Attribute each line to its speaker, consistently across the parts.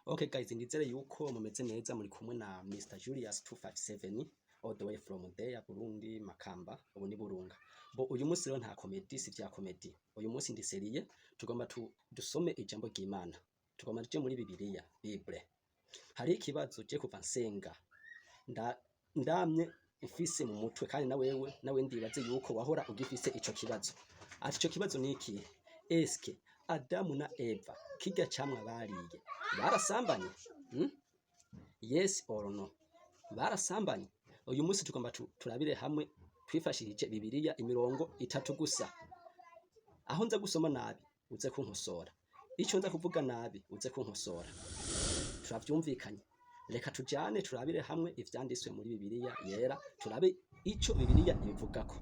Speaker 1: Okay guys, ndizere yuko mumeze neza. Muri kumwe na Mr Julius 257 all the way from there, Burundi, Makamba, ubu ni Burunga. Bo uyu munsi rero nta comedy, si vya comedy. Uyu munsi ndi sérieux, tugomba dusome ijambo ry'Imana. Tugomba tuje muri Bibiliya, Bible. Hari ikibazo je kuva nsenga ndamye mfise mu mutwe, kandi na wewe nawe ndibaze yuko wahora ugifise ico kibazo. Ati ico kibazo ni ikihe? Eske Adamu na Eva kirya camwa bariye barasambanye? Hmm? Yes or no? Barasambanye? Uyu munsi tugomba turabire hamwe twifashishije Bibiliya imirongo itatu gusa. Aho nza gusoma nabi uze kunkosora, ico nza kuvuga nabi uze kunkosora. Turavyumvikanye? Reka tujane turabire hamwe ivyanditswe muri Bibiliya yera, turabe ico Bibiliya ibivugako.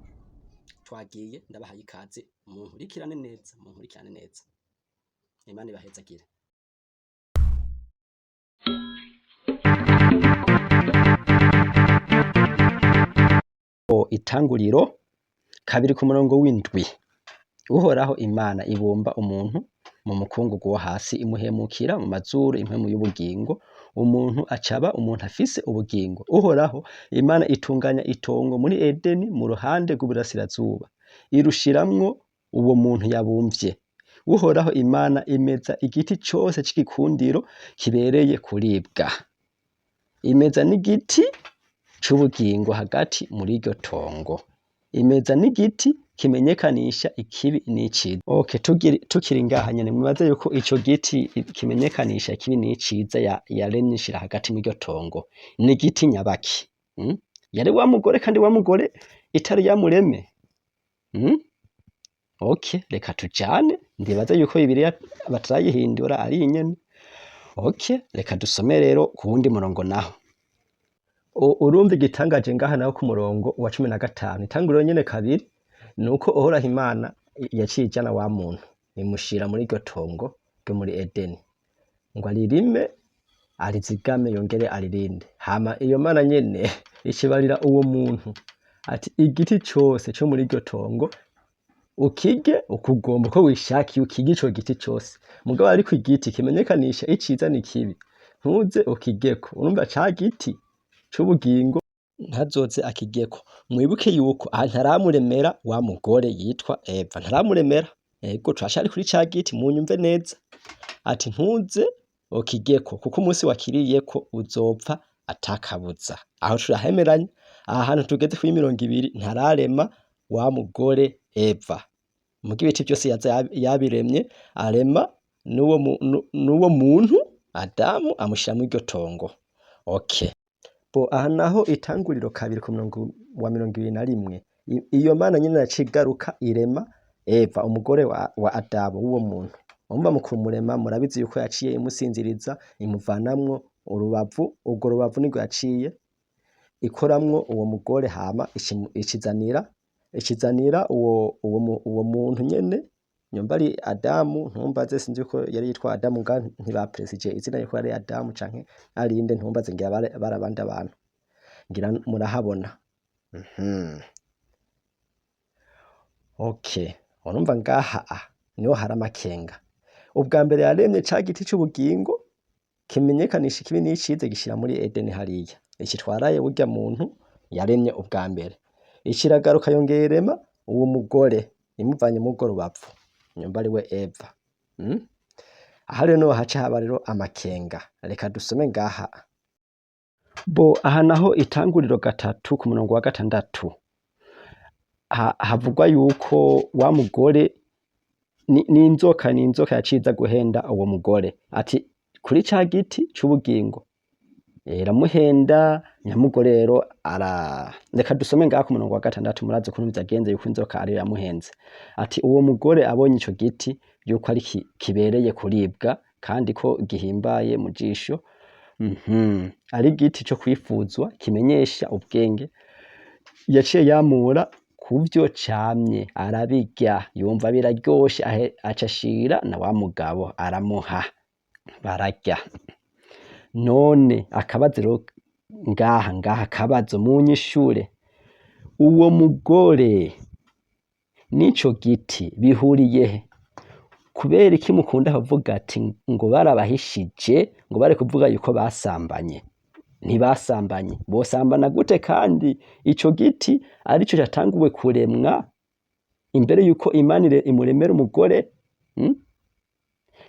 Speaker 1: Twagiye, ndabahaye ikaze, munkurikirane neza, munkurikirane neza. Imana ibahezagire. Itanguriro 2 ku murongo w'7. Uhoraho Imana ibumba umuntu mu mukungugu wo hasi, imuhemukira mu mazuru impwemu y'ubugingo, umuntu acaba umuntu afise ubugingo. Uhoraho Imana itunganya itongo muri Edeni mu ruhande rw'uburasirazuba, irushiramwo uwo muntu yabumvye. Uhoraho Imana imeza igiti cose c'igikundiro kibereye kuribwa, imeza n'igiti c'ubugingo hagati muri iryo tongo, imeza n'igiti kimenyekanisha ikibi n'iciza. Okay, tukiri ngaha nyene, mwibaze yuko ico giti kimenyekanisha ikibi n'iciza yaremye ishira hagati muri iryo tongo ni igiti nyabaki? Hmm? Yari wa mugore, kandi wa mugore itari yamureme? Hmm? Okay, reka tujane, ndibaza yuko Bibiliya batarayihindura, ari nyene. Okay, reka dusome rero ku wundi murongo naho. Urumva igitangaje ngaha naho ku murongo wa 15, itanguriro nyene 2, nuko Uhoraho Imana yaciye ijana wa muntu imushira muri iryo tongo ryo muri Edeni ngo aririme, arizigame, yongere aririnde. Hama iyo Mana nyene ikibarira uwo muntu ati igiti cose co muri iryo tongo ukirye ukugomba, uko wishakiye ukirye ico giti cose, mugabo ariko igiti kimenyekanisha iciza n'ikibi ntuze ukiryeko. Urumva ca giti c'ubugingo ntazoze akiryeko. Mwibuke yuko aha ntaramuremera wa mugore yitwa Eva, ntaramuremera. Ego, turacari kuri ca giti, munyumve neza. Ati ntuze ukiryeko, kuko umunsi wakiriyeko uzopfa atakabuza. Aho turahemeranya. Aha hantu tugeze kuri 20 ntararema wa mugore Eva, muga ibiti vyose yaza yabiremye, arema n'uwo muntu Adamu, amushira muri iryo tongo. Okay. Bo aha naho itanguriro 2 ku murongo wa 21, iyo Mana nyene yaciye igaruka irema Eva, umugore wa Adamu, w'uwo muntu. Urumva mu kumurema murabizi yuko yaciye imusinziriza, imuvanamwo urubavu, urwo rubavu nirwo yaciye ikoramwo uwo mugore, hama ikizanira uwo muntu nyene, nyumva ari Adamu, ntumbaze, sinzi ko yari yitwa Adamu, nga ntibapresije izina yuko yari Adamu canke ari inde, ntumbaze, ngira bari abandi abantu, ngira murahabona. Okay, urumva ngaha niho hari amakenga. Ubwa mbere yaremye ca giti c'ubugingo kimenyekanisha ikibi n'iciza, gishira muri Edeni hariya, iki twaraye burya muntu yaremye ubwa mbere. Ikiragaruka yongera irema uwo mugore imuvanye muri urwo rubavu, nyumva ari we Eva. Aha rero niho haca haba rero amakenga. Reka dusome ngaha. Bo aha naho itanguriro 3 ku murongo wa 6, havugwa yuko wa mugore ni inzoka yaciza guhenda uwo mugore, ati kuri ca giti c'ubugingo iramuhenda nyamugore. Rero ara reka dusome ngaha ku murongo wa 6, murazi ukuntu vyagenze, yuko inzoka ariyo yamuhenze. Ati uwo mugore abonye ico giti yuko ari kibereye kuribwa, kandi ko gihimbaye mu jisho, ari igiti co kwifuzwa kimenyesha ubwenge, yaciye yamura kuvyo camye arabirya, yumva biraryoshe, aca ashira na wa mugabo aramuha, bararya. None akabazo rero ngaha akabazo munyishure: uwo mugore n'ico giti bihuriye he? Kubera iki mukunda kuvuga ati ngo barabahishije, ngo bari kuvuga yuko basambanye? Ntibasambanye. Bosambana gute kandi ico giti arico catanguwe kuremwa imbere yuko Imana imuremera umugore,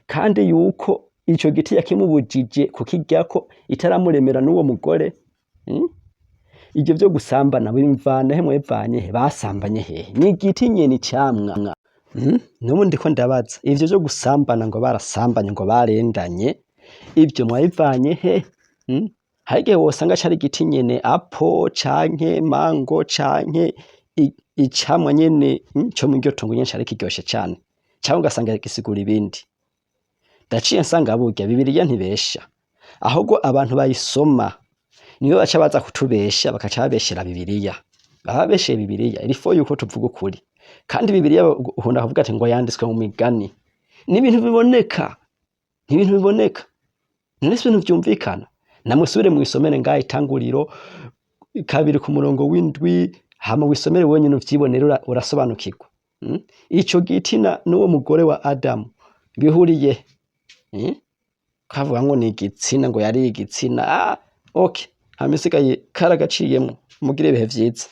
Speaker 1: Kandi yuko ico giti yakimubujije kukiryako itaramuremera n'uwo mugore, Ivyo vyo gusambana bimvana he mwebivanye he? Basambanye hehe? Ni igiti nyene icamwa. Nubu ndiko ndabaza ivyo vyo gusambana ngo barasambanye ngo barendanye, ivyo mwabivanye he? Hari igihe wosanga cari igiti nyene apo canke mango canke icamwa nyene co mw'iryo tongo nyene cari kiryoshe cane, canke ugasanga gisigura ibindi. Ndaciye nsanga burya Bibiliya ntibesha, ahubwo abantu bayisoma nibo baca baza kutubesha, bakaca babeshera Bibiliya. Baba babesheye Bibiliya, il faut yuko tuvuga ukuri. Kandi Bibiliya ukunda kuvuga ati ngo yanditswe mu migani. Ni ibintu biboneka, ni ibintu biboneka. None si ibintu vyumvikana? Namusubire mwisomere ngaha Itanguriro 2 ku murongo w'7, hama wisomere wenyene uvyibonere urasobanukirwa. Ico giti n'uwo mugore wa Adamu bihuriye he? Kavuga ngo ni igitsina, ngo yari igitsina. Ah, okay. Hama isigaye karagaciyemwo. Mugire ibihe vyiza.